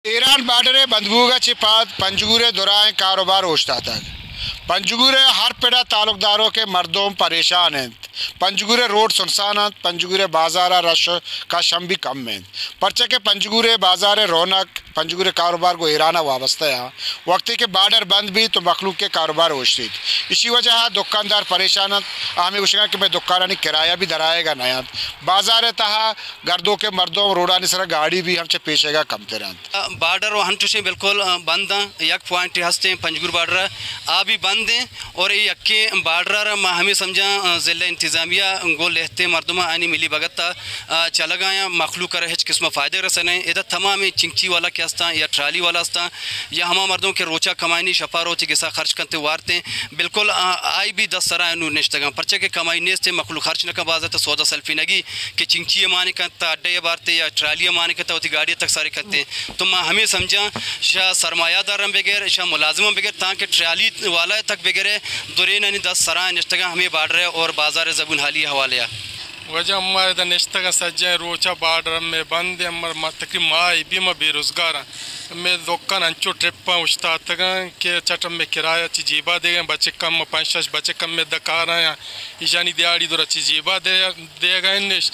ایران بارڈر ءِ بند بوگ ءَ چہ پد پنجگور ءِ درائیں کاروبار اوشتاتگ۔ پنجگور ءِ ہر پڑ ءِ تعلقداروکیں مردم پریشان انت۔ پنجگور ءِ روڈ سنسان انت، پنجگور ءِ بازار ءَ رش ءُ کش ہم بھی کم انت، پرچا کہ پنجگور ءِ بازار ءِ رونق، پنجگور ءِ کاروبار گوں ایران ءَ وابستہ انت۔ وقتی کہ بارڈر بند بیت تو مخلوق ءِ کاروبار اوشتیت۔ ایشی وجہ ءَ دکاندار پریشان انت، آ ہمے گوشگ ءَ انت کہ مئے دکانانی کرایہ بھی درآیگ ءَ نہ انت۔ بازار ءِ تہا گردوکیں مردم، روڈانی سرا گاڑی بھی ہم چہ پیشیگ ءَ کمتر انت۔ بارڈر و ہنچوشیں بالکل بند انت، یک پوائنٹے ہستیں پنجگور بارڈر ءَ، آ بھی بند انت اور اے یکیں بارڈر ءَ را ما ہمے سمجھاں ضلع انتظامیہ گوں لہتیں مردماں آنی ملی بھگت ءَ چلگ ءَ آں، مخلوق ءَ را ہچ قسم ءَ فائدہ رسنے۔ ادا تمامیں چنگچی والا کہ ہستاں یا ٹرالی والا ہستاں یا ہما مردم کہ روچا کمائنی شپا روچے گسا خرچ کنتے وارتیں، بالکل آ، آئی بھی دست سرا نوں نشتگاں، پرچا کہ کمائی نیست، مخلوق خرچ نہ کن، باز ءَ تہ سودا سلفی نگی کہ چنگچی ءَ مانے کنت، تہ اڈے ءَ بارتے یا ٹرالی ءَ مانے کنت، تہ وتی گاڑی ءَ تک سارے کنتے۔ تو ما ہمے سمجھاں شہ سرمایہ داراں بگر، شہ ملازماں بگر، تانکہ ٹرالی والا ءَ تک بگرے، درینانی دست سرا نشتگاں ہمے بارڈر ءَ اور بازار ءِ زبون حالی ءِ حوالے ءَ۔ واجہ ما ادا نشتگاں سجہیں روچا، بارڈر مئے بند انت، ما، ما تقریباً ماہے بی ما بے روزگاراں۔ مئے دکان انچو ٹرپاں اوشتاتگاں کہ چٹ مئے کرایہ چہ جیبا دیگاں، بچکاں، ما پنچ شش بچکاں مئے دکاراں، ایشانی دیہاڑی درا چہ جیبا دے-، دیگا انش۔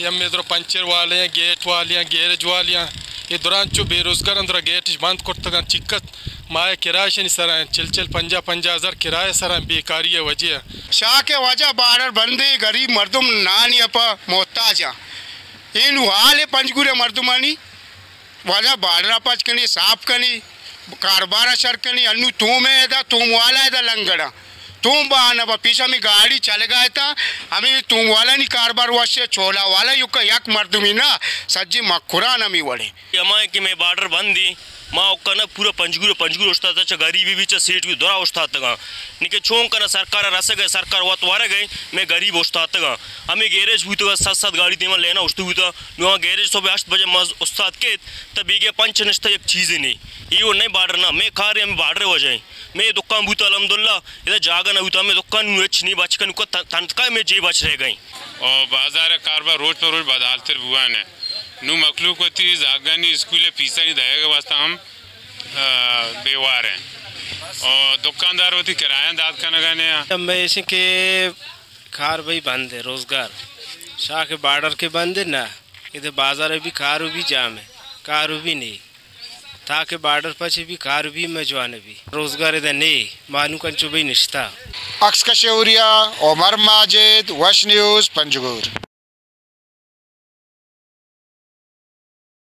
یا مئے درا پنچر والے آں، گیٹ والے آں، گیرج والے آں۔ اے درا انچو بے روزگاراں، درا گیٹش بند کرتگاں، چکت ماہ کرایہ شنی سرا انت، چل چل پنجاہ پنجاہ ہزار کرایہ سرا انت، بیکاری ءِ وجہ ءَ۔ شاہ کہ واجہ بارڈر بندے، غریب مردم نانی ءَ پہ محتاج آں۔ اے نوں حال ءِ پنجگور ءِ مردمانی، واجہ بارڈر ءَ پچ کنی، صاف کنی، کاروبار ءَ شر کنی، انوں توم ءَ ادا، توم والا ادا لنگڑاں۔ توم بہانہ با پیش ہمے گاڑی چلگا اتاں، ہمے توم والانی کاروبار وش ءَ، چولا والا یکا یک مردمی نہ، سجے مکران ہمے وڑے۔ ہمائیں کہ مئے بارڈر بند ایں، ما اوکا نہ پورا پنجگور، پنجگور اوشتاتگ، چہ غریبی بھی چہ سیٹھ بھی درا اوشتاتگاں۔ نی کہ چون کناں سرکار ءَ رسگ ءَ، سرکار وت ورگ ءَ، مئے غریب اوشتاتگاں۔ ہمے گیرج بوتگ، ست ست گاڑی دیما لینا اوشتو بوتا۔ نوں آ گیرج صبح ہشت بجے ما استاد کیت، تہ بیگہ پنچ نشتہ یک چیزے نی۔ اے وڑ نئیں بارڈر نہ، مئے کار ہمے بارڈر وجہ ایں۔ مئے دکان بوتا الحمدللہ، ادا جاگہ نہ بوتا، مئے دکان نوں ہچ نی، بچکاں نوں تن-، تنتکا مئے جیب اچ رہ گئیں۔ او بازار ءِ کاروبار روچ پہ روچ بدحال تر بوان ءَ۔ نوں مخلوق وتی زاگانی اسکول ءِ فیسانی دئیگ ءِ واستہ ہم، آ، بے وار ایں۔ او دکاندار وتی کرایاں دات کنگ ءَ نہ اَں۔ مئے ایش ایں کہ کار بھئی بند ایں، روزگار شاہ کہ بارڈر کہ بند ایں نہ، ادے بازار ءَ بھی کار بھی جام ایں، کار بھی نی۔ تاکہ بارڈر پچ بی، کار بی، مئے جوان بی۔ روزگار ادا نے، مانوک انچو بی نشتہ۔ عکس کش اوریا، عمر ماجد، وش نیوز، پنجگور۔